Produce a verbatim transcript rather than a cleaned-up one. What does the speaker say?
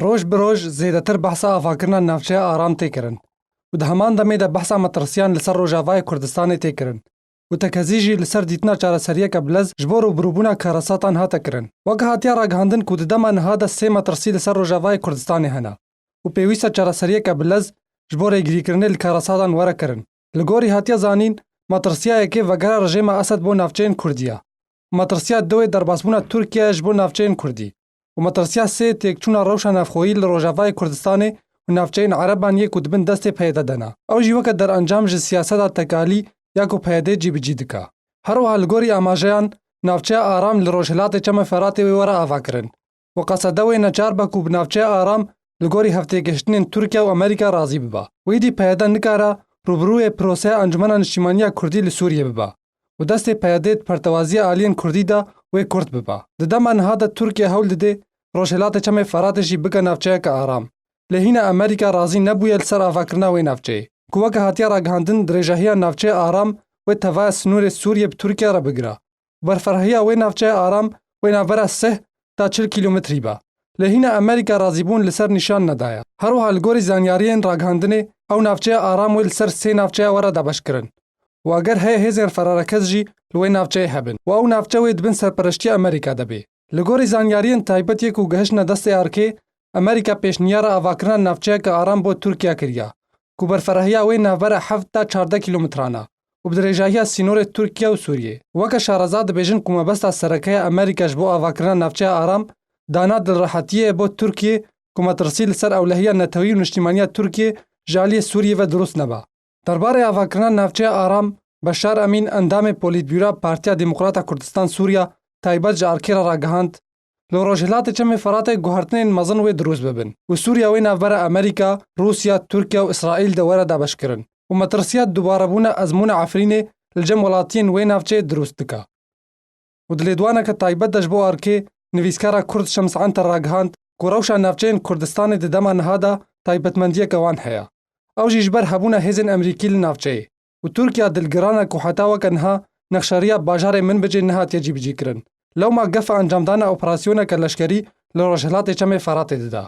Roj bi roj zêdetir behsa avakirina navçeya Aram tê kirin û di heman demê de behsa metirsiyan li ser Rojavayê Kurdistanê tê kirin û tekezî jî li ser dîtina çareseriyeke bilez ji bo rûbirûbûna karesatan hate kirin. Weke hatiye ragihandin ku di dema niha de sê metirsî li ser Rojavayê Kurdistanê hene û pêwîst e çareseriyeke bilez ji bo rêgirîkirinê li karesatan were kirin. Li gorî hatiye zanîn, metirsiya yekê vegera rejêma Esed bo navçeyên Kurdî ye. Metirsiya duyê derbasbûna Tirkiye ji bo navçeyên Kurdî û metirsiya sê têkçûna rewşa navxweyî li Rojavayê Kurdistanê û navçeyên Ereban yê ku di bin destê P Y D de ne. Ew jî weke derencam ji siyaseta tekalî ya ku P Y D cîbicî dike. Her wiha li gorî amajeyan, navçeya Aram li rojhilatê Çemê Feratê wê were avakirin û qesede wê neçar be ku bi navçeya Aram li gorî hevtêgihiştinên Tirkiye û Amerîka razî bibe. Wî dî P Y D nikare rûbirûyê proseya Encûmena Niştîmaniya Kurdî li Sûriyê bibe û destê P Y D di pertewaziya aliyên Kurdî de wê kurt bibe. Di dema niha de Tirkiye hewl dide Rojhilatê Çemê Feratê jî bike navçeyeke aram. Lê hîna Amerîka razî nebûye li ser avakirina wê navçeyê, ku weke hatiye ragihandin dirêjahiya navçeya aram wê tevaya sînorê Sûriyê bi Tirkiye re bigire. Berfirehîya wê navçeya aram wê navbera sih ta çil kîlometrî be. Lê hîna Amerîka razîbûn li ser nîşan nedaye. Her wiha li gorî zanyariyên ragihandinê, ew navçeya aram wê li ser sê navçeya were dabeşkirin û eger heye hêzên ferarekez jî li wê navçeyê hebin û ew navçe wê di bin serpereştiya Amerîka de bê. Li gorî zanyariyên taybet yê ku gihiştine destê arkê, Amerîka pêşniyara avakirina navçeyeke aram bo Tirkiye kiriye, ku berfirehîya wê navbera heft ta çardeh kîlometran e û bi dirêjahiya sînorê Tirkiye û Sûriyê. Weke şareza dibêjin ku mebesta sereke ya Amerîka ji bo avakirina navçeya aram, dana dilrehetiyê ye bo Tirkiye ku metirsî li ser ewlehiya netewî û niştîmaniya Tirkiye ji aliyê Sûriyê ve dirust nebe. Derbarê avakirina navçeya aram, Beşar Emîn, endamê Polîtbûroya Partiya Demokrata Kurdistan Sûriya, taybet ji arkê re ragihand, li Rojhilatê Çemê Feratê guhertinên mezin wê dirust bibin û Sûriya wê navbera Amerîka, Rûsya, Tirkiye û Îsraîl de were dabeşkirin û metirsiya dubarebûna ezmûna Efrînê li cem welatiyên wê navçeyê dirust dike. Û di lêdwaneke taybet de ji bo arkê, nivîskara Kurd Şems Enter ragihand ku rewşa navçeyên Kurdistanê di dema niha de taybetmendiyeke wan heye. Ew jî ji ber hebûna hêzên Amerîkî li navçeyê û Tirkiye dilgiran e ku heta weke niha nexşeriya bajarê Minbicê nehatiye cîbicîkirin. Lewma gefa encamdana operasyoneke leşkerî li Rojhilatê Çemê Feratê dide.